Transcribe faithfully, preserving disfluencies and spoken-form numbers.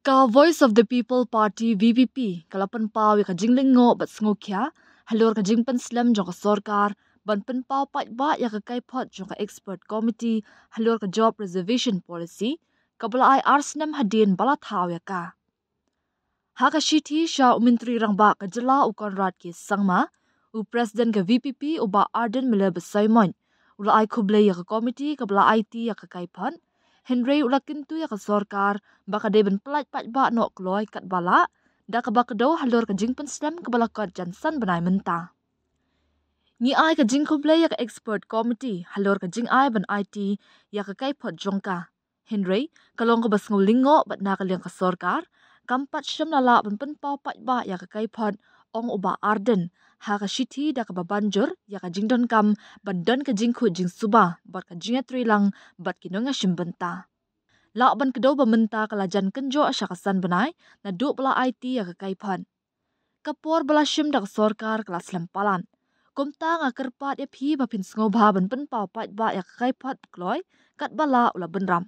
Ka Voice of the People Party, V P P, ka la pynpaw ïa ka jinglyngngoh bad sngewkhia halor ka jingpynslem jong ka sorkar ban pynpaw paidbah ïa ka kaiphod jong ka Expert Committee halor ka Job Reservation Policy, kaba la ai ar snem hadien ba la thaw ïa ka. Ha ka shithi sha u Myntri Rangbah ka jylla u Conrad K Sangma, u President ka V P P u Bah Ardent Miller Basaiawmoit u la ai khublei ïa ka komiti kaba la aiti ïa ka kaiphod, hynrei u la kyntu ïa ka sorkar ba ka dei ban pyllait paidbah noh kloi katba lah, da kaba kdew halor ka jingpynslem kaba la kot jan san bnai mynta. Ngi ai ka jingkhublei ïa ka Expert Committee halor ka jingai ban aiti ïa ka kaiphod jong ka. Hynrei ka long kaba sngewlyngngoh bad na ka liang ka sorkar kam pat shym la lah ban pynpaw paidbah ïa ka kaiphod, ong u Bah Ardent ha ka shithi, da kaba ban jur ïa ka jingdonkam ban don ka jingkhuid jingsuba bad ka jingïatreilang bad ki nongïashim bynta. Lah ban kdew ba mynta ka la jan kynjoh sha ka san bnai naduh ba la aiti ïa ka kaiphod. Ka por ba la shim da ka sorkar ka la slem palat. Kumta nga kyrpad ïa phi ba phin sngewbha ban pynpaw paidbah ïa ka kaiphod kloi katba lah u la bynrap.